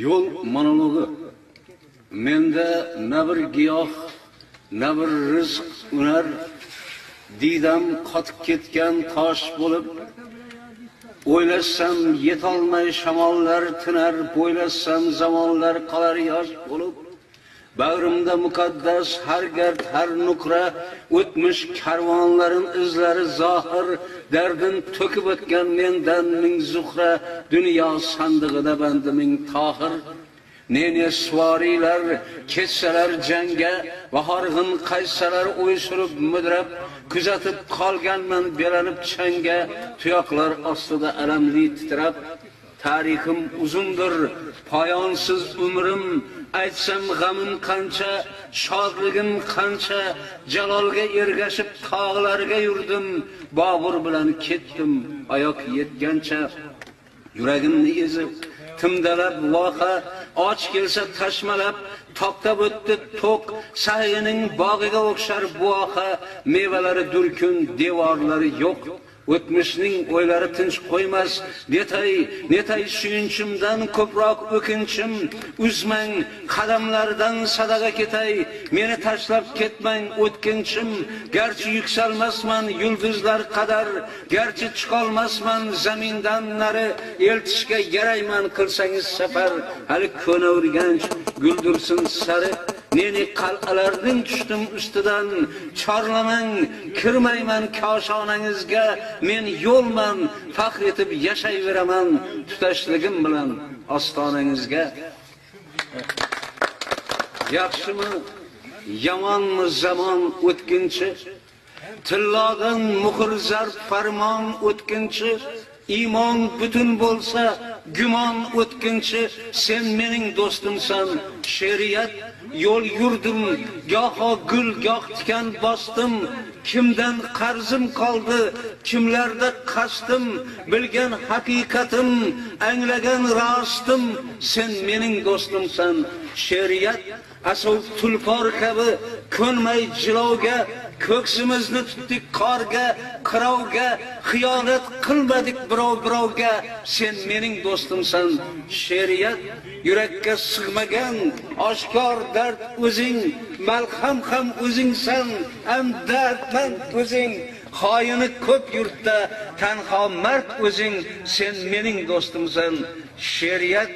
Yo'l monologi. Menda na bir giyoh, na bir rizq unar, diydam qotib ketgan tosh bo'lib, o'ylasam yetolmay shamollar tinar, bo'ylasam zamonlar qolar yosh bo'lib, bag'rimda muqaddas har gard har nuqra, o'tmish karvonlarin izlari zohir, dardin to'kib o'tgan mendan ming zuhra, dunyo sandig'ida bandi ming tohir. Ne-ne suvariylar ketsalar jangga, bahorg'in qaytsalar o'y surib mudrab, kuzatib qolganman belanib changga, tuyoqlar ostida alamli titrab. Tarixim uzundir, poyonsiz umrim, aytsam g'amim qancha, shodligim qancha, Jalolga ergashib tog'larga yurdim, Bobur bilan ketdim oyoq yetgancha. Yuragimni ezib, timdalab voqa, och kelsa tashmalab, toptab o'tdi to'q, sahining bog'iga o'xshar buoqa, mevalari durkun, devorlari yo'q. O'tmishning o'ylari tinch qo'ymas, netay, netay suyunchimdan ko'proq o'kinchim, uzmang qadamlardan sadaqa ketay, meni tashlab ketmang o'tkinchim, garchi yuksalmasman yulduzlar qadar, garchi chiqolmasman zamindan nari, eltishga yarayman qilsangiz safar, hali ko'na Urganch guldursin sari. Neni qal'alarning tushdim ustidan, chorlamang, kirmayman koshonangizga, men yo'lman, faxr etib yashayveraman tutashligim bilan ostonangizga. Yaxshimi, yomonmi zamon o'tkinchi, tillodan muhr zarb farmon o'tkinchi, iymon butun bo'lsa gumon o'tkinchi, sen mening do'stimsan she'riyat. Yo'l yurdim, goho gul, goh tikan bosdim, kimdan qarzim qoldi, kimlarda qasdim, bilgan haqiqatim, anglagan rostim, sen mening do'stimsan she'riyat. Asov tulpor kabi ko'nmay jilovga, ko'ksimizni tutdik qorga, qirovga, xiyonat qilmadik birov birovga, sen mening do'stimsan she'riyat. Yurakka sig'magan oshkor dard o'zing, malham ham o'zingsan, am dardman o'zing, xoini ko'p yurtda tanho mard o'zing, sen mening do'stimsan she'riyat.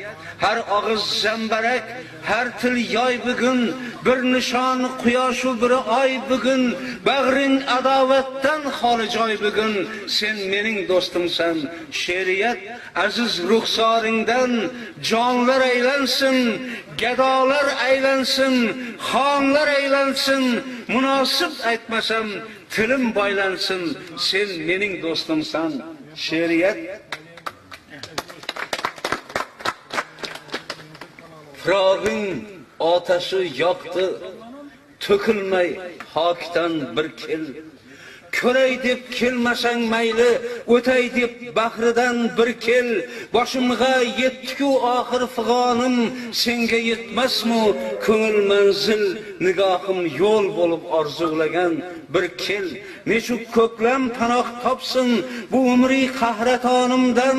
Har og'iz zambarak, har til yoy bugun, bir nishon quyoshu biri oy bugun, bag'ring adovatdan xoli joy bugun, sen mening do'stimsan she'riyat. Aziz ruxsoringdan jonlar aylansin, gadolar aylansin, xonlar aylansin, munosib aytmasam tilim boylansin, sen mening do'stimsan she'riyat. Firog'ing otashi yoqdi, to'kilmay hokdan bir kel. Ko'ray deb kelmasang mayli, o'tay deb bahridan bir kel. Boshimga yetdi-ku oxir fig'onim, senga yetmasmi ko'ngil manzil, nigohim yo'l bo'lib orzulagan bir kel. Nechuk ko'klam panoh topsin bu umri qahratonimdan,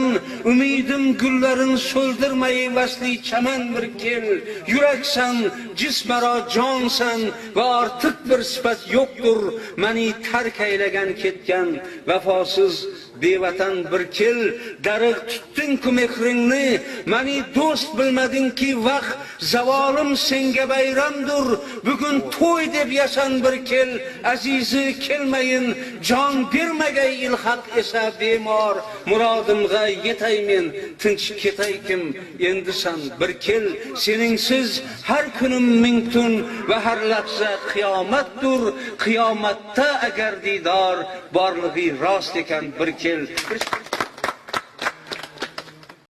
umidim gullarin so'ldirmay vasli chaman bir kel. Yuraksan, jismaro jonsan va ortiq bir sifat yo'qdir, mani tark aylagan ketgan vafosiz bevatan bir kel. Darig' tutding-ku mehringni, mani do'st bilmadingki vaqt, zavolim senga bayramdir, bugun to'y deb yasan bir kel. Azizi kelmayin, jon bermagay ilhaq esa bemor, murodimga yetaymen, tinch ketaykim endi san bir kel. Seningsiz har kunim ming tun va har lahza qiyomatdir, qiyomatda agar diydor borlig'i rost ekan bir kel.